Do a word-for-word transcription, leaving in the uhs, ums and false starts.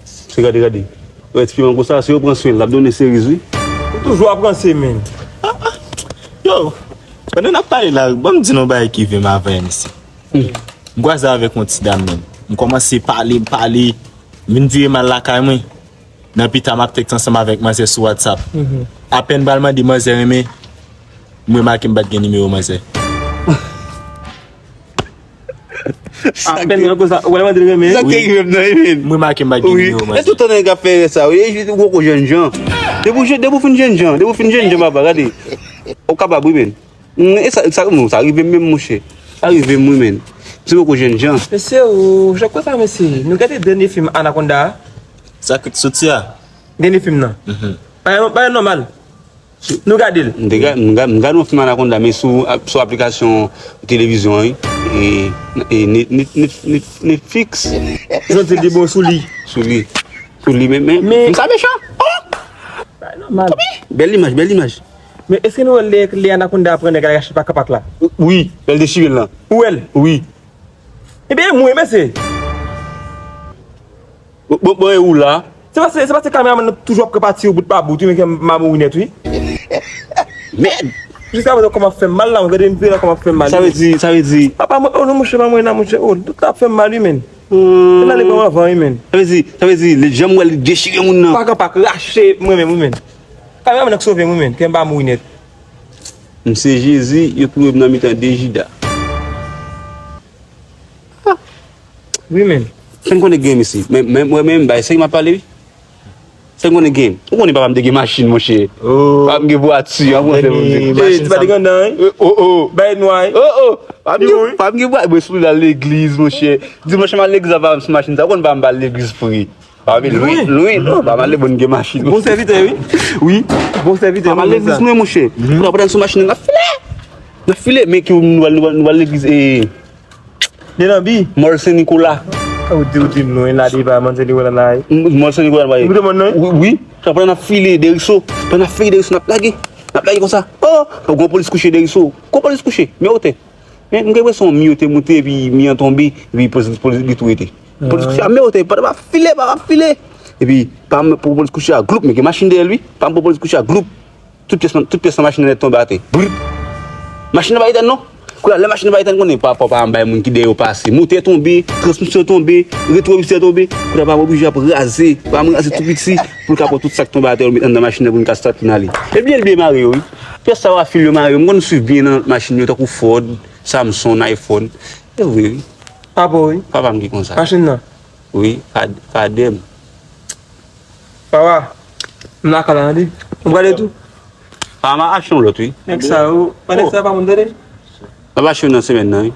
Se gade, gade. Wè, ti piman konsa, si yo pran swen l, l ap donnen seriz, wi. Ou toujou ap ranse, menn. Yo, pandan n ap pale la, ban m di nou bagay ki rive m avè M C. M kwaze avèk yon ti dam, menn. M kòmanse pale, m pale, m vin vire m al lakay mwen. Nan pita, m ap tèks ansanm avèk manzè sou WhatsApp. Apèn m pral mande manzè renmen, m remake m pa t gen nimewo manzè. Apèn nan konsa, ou wè mande renmen. Sa te rive m nan, wi, men. M remake m pa t gen nimewo manzè. E tout tan nèg ap fè sa, wi. E ou poko jènjan. Depi w jèn, depi w fin jènjan, depi w fin jènjan, papa, gade. Ou kapab, wi, men. Mm, e sa, sa, non, sa rive m menm, monchè. Sa rive m, wi, men. Se poko jènjan. Mesye, ou, jan konsa, mesye. Nou gade dènye fim Anaconda a? Sa k soti a? Dènye fim nan. Bagay bagay nòmal. Nou gade l. M te gade, m gade, m gade yon fim Anaconda, men sou, sou aplikasyon televizyon an, wi. E, e Net- Net- Net- Net- Netflix. Jan te di bon sou li. Sou li. Sou li, men, men, Men- fim sa mechan. Bagay nòmal. Bèl imaj, bèl imaj. Men èske nou wè lè, lè Anaconda pran nèg la rache pak an pak la? Wi, lè l dechire l lan. Ou wè l? Wi. Ebyen, e mwen, mesye. Bon, bon, e ou la? Se paske, se paske kameramann nan toujou ap pran pati yo bout pa bout, wi, men ke m a mouri nèt, wi. Mèd! Jiskaprezan kò m ap fè m mal la, mwen gade m vire la kò m ap fè m mal. Sa vle di, sa vle di. Papa mwen, oh non, monchè, pa mwen nan, monchè, oh, tout la ap fè m mal, wi, men. Fè m ale pran m avan, wi, men. Sa vle di, sa vle di, lè jan m wè l dechire moun nan. Pak an pak, rache mwen menm, wi, men. Kameramann nan k sove m, wi, men, ke m pa mouri nèt. M se Jezi, yo twouve m nan mitan de Jida. Wi, men. Fè n konnen gen, mesye. Men, men, mwen menm, bay, se m ap pale, wi. Fè n konnen gen. Ou konnen papa m te gen machin, monchè. Papa m gen vwati, an pran fè m di. Ey, ti pa te gen nan, wi. Oh, oh. Bay nwa, wi. Oh, oh. Papa m gen, papa m gen vwati. Mwen sou l al legliz, monchè. Dimanch m al legliz, papa m sou machin sa. Ou konn papa m pa al legliz vre. Pa vin lwen, lwen, non, pa pale bon gen machin. Bon sèvitè, wi. Wi. Bon sèvitè. Pa pale legliz, non, monchè. Nou ap pran sou machin, n ap file. N ap file, men ki nou al, nou al, nou al legliz, e. Delanbi. Mòl Sen Nikola. Ou di, ou di m lwen la, depi pa Mòl Sen Nikola la, e. Mòl Sen Nikola, la, e. Ou demann, non? Wi, wi. Sa pran n ap file, Deriso. Pran n ap file, Deriso, n ap lage. N ap lage konsa. Oh, gwo polis kouche, Deriso. Gwo polis kouche. Men otè. Men, m gen enpresyon mi yo te moute, epi mi an tonbe, epi polis, polis li tou rete. Polis kouche a men otè, pandan m ap file, m ap file. Epi, pa m pou polis kouche a, gloup, men gen machin dèyè l, wi. Pa m pou polis kouche a, gloup. Tout pyès nan, tout pyès nan machin nan nèt tonbe atè. Gloup. Machin nan pa etèn, non. Kounye a, lè machin nan pa etèn, konnen, pa, pa, pa m bay moun ki dèyè yo pase. Motè tonbe, transmisyon tonbe, retwovisè tonbe. Kounye a, pa m oblije ap raze. Pa m raze tou piti, pou l ka pran tout sa k tonbe atè yo, met anndan machin nan pou n ka start pou n ale. Ebyen, l byen mare yo, wi. Pyès sa yo a fil yo mare yo. M konn swiv byen nan machin yo, tankou Ford. Samsung, iPhone. E vre, wi. Papa w, wi. Papa m ki konsa. Machin nan? Wi, kad, kadè m. Papa, m lakay la, tande. M prale tou. Papa m achte yon lòt, wi. Nèg sa yo, pa nèg sa yo pa moun, tande. M ap achte youn nan semèn nan, wi.